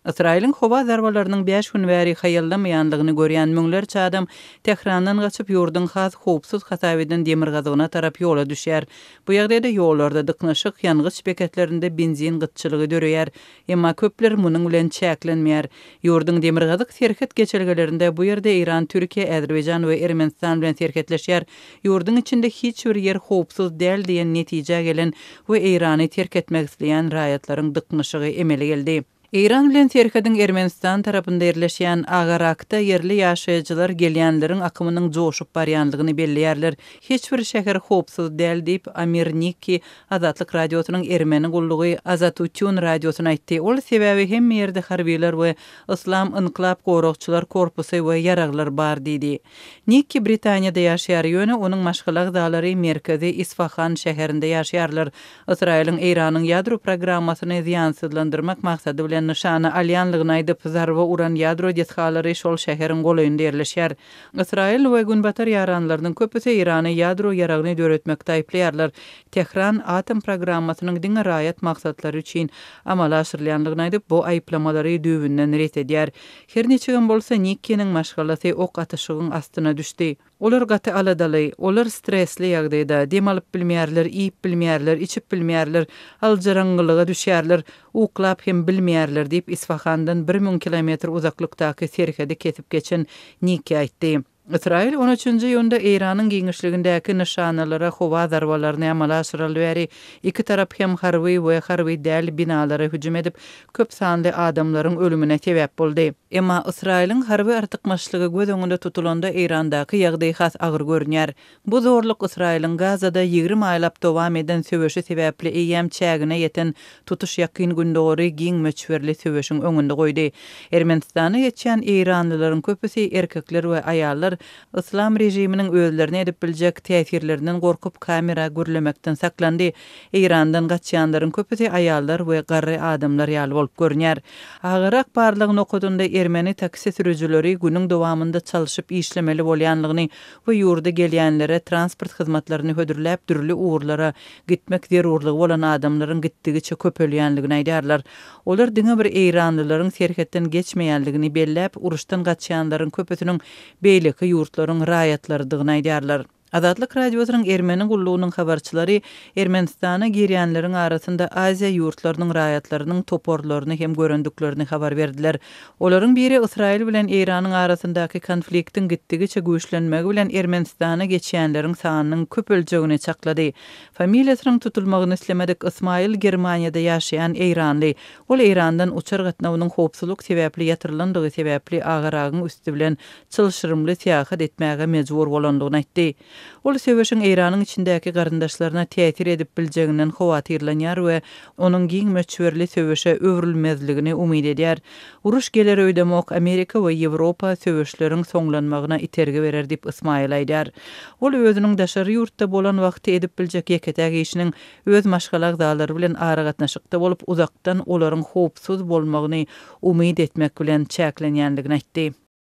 Ysraýylyň howa zarbalarynyň bäş gün bäri haýallamaýandygyny görýän müňlerçe adam Tährandan gaçyp, ýurduň has howpsuz hasap eden demirgazygyna tarap ýola düşýär. Bu ýagdaýda ýollarda dyknyşyk, ýangyç beketlerinde benzin gytçylygy döreýär. Emma köpler munuň bilen çäklenmeýär. Ýurduň demirgazyk serhet geçelgelerinde, bu ýerde Eýran, Türkiýe, Azerbaýjan we Ermenistan bilen serhetleşýär, ýurduň içinde hiç bir ýer howpsuz däl diýen netijä gelen we Eýrany terk etmek isleýän raýatlaryň dyknyşygy emele geldi. Eýran bilen serhediň Ermenistan tarapynda ýerleşýän Agarakda ýerli ýaşaýjylar gelýänleriň akymynyň joşup barýandygyny belleýärler. Hiç bir şäher howpsuz däl diýip, Amir Nikki Azatlyk Radiosynyň ermeni gullugy Azatutýun radiosyna aýtdy. Ol sebäbi hemme ýerde harbylar we Yslam Ynklap Goragçylar Korpusy we ýaraglar bar diýdi. Nikki Britaniýada ýaşaýar, ýöne onuň maşgala agzalary merkezi Isfahan şäherinde ýaşaýarlar. Ysraýylyň Eýranyň ýadro programmasyny zyýansyzlandyrmak maksady bilen nyşana alýanlygyny aýdyp, zarba uran ýadro desgalary şol şäheriň golaýynda ýerleşýär. Ysraýyl we Günbatar ýaranlarynyň köpüsi Eýrany ýadro ýaragyny döretmekde aýyplaýarlar. Tähran atom programmasynyň diňe raýat maksatlary üçin amala aşyrylýanlygyny aýdyp, bu aýyplamalary düýbünden ret edýär. Her niçigem bolsa, Nikkiniň maşgalasy ok atyşygyň astyna düşdi. Olar gaty aladaly. Olar stresli ýagdaýda, dem alyp bilmeýärler, iýip bilmeýärler, içip bilmeýärler, aljyraňňylyga düşýärler, uklap hem bilmeýärler diýip, Isfahandan 1000 kilometr uzaklykdaky serhedi kesip geçen Nikki aýtdy. Ysraýyl on üçünji iýunda Eýranyň giňişligindäki nyşanalara howa zarbalaryny amala aşyraly bäri iki tarap hem harby we harby däl binalara hüjüm edip, köp sanly adamlaryň ölümine sebäp boldy. Emma Ysraýylyň harby artykmaçlygy göz öňünde tutulanda Eýrandaky ýagdaý has agyr görünýär. Bu zorluk Ysraýylyň Gazada 20 aýlap dowam eden söweşi sebäpli eýýäm çägine ýeten tutuş Ýakyn Gündogary giň möçberli söweşiň öňünde goýdy. Ermenistana geçýän eýranlylaryň köpüsi, erkekler we aýallar, yslam režiminiň özlerine edip biljek täsirlerinden gorkup kamera gürlemekden saklandy. Eýrandan gaçýanlaryň köpüsi aýallar we garry adamlar ýaly bolup görünýär. Agarak barlag nokadynda ermeni taksi sürüjileri günüň dowamynda çalşyp işlemeli bolýanlygyny we ýurda gelýänlere transport hyzmatlaryny hödürläp dürli ugurlara gitmek zerurlygy bolan adamlaryň gitdigiçe köpelýänligini aýdýarlar. Olar diňe bir eýranlylaryň serhetden geçmeýänligini belläp, uruşdan gaçýanlaryň köpüsiniň beýleki ýurtlaryň raýatlarydygyny aýdýarlar. Azatlyk Radiosynyň Ermeni gullugynyň habarçylary Ermenistana girýänleriň arasynda Aziýa ýurtlarynyň raýatlarynyň toparlaryny hem görendiklerini habar berdiler. Olaryň biri Ysraýyl bilen Eýranyň arasyndaky konfliktiň gitdigiçe güýçlenmegi bilen Ermenistana geçýänleriň sanynyň köpeljegini çaklady. Familiýasynyň tutulmagyny islemedik Ysmaýyl Germaniýada ýaşaýan eýranly. Ol Eýrandan uçar gatnawynyň howpsuzlyk sebäpli ýatyrylandygy sebäpli Agaragyň üsti bilen çylşyrymly syýahat etmäge mejbur bolandygyny aýtdy. Ol söweşiň Eýranyň içindäki garyndaşlaryna täsir edip biljeginden howatyrlanýar we onuň giň möçberli söweşe öwrülmezligini umyt edýär. Uruş geler öýdemok, Amerika we Ýewropa söweşleriň soňlanmagyna itergi berer diýip Ysmaýyl aýdýar. Ol özüniň daşary ýurtda bolan wagty edip biljek ýeke-täk işiniň öz maşgala agzalary bilen aragatnaşykda bolup, uzakdan olaryň howpsuz bolmagyny umyt etmek bilen çäklenýändigini aýtdy.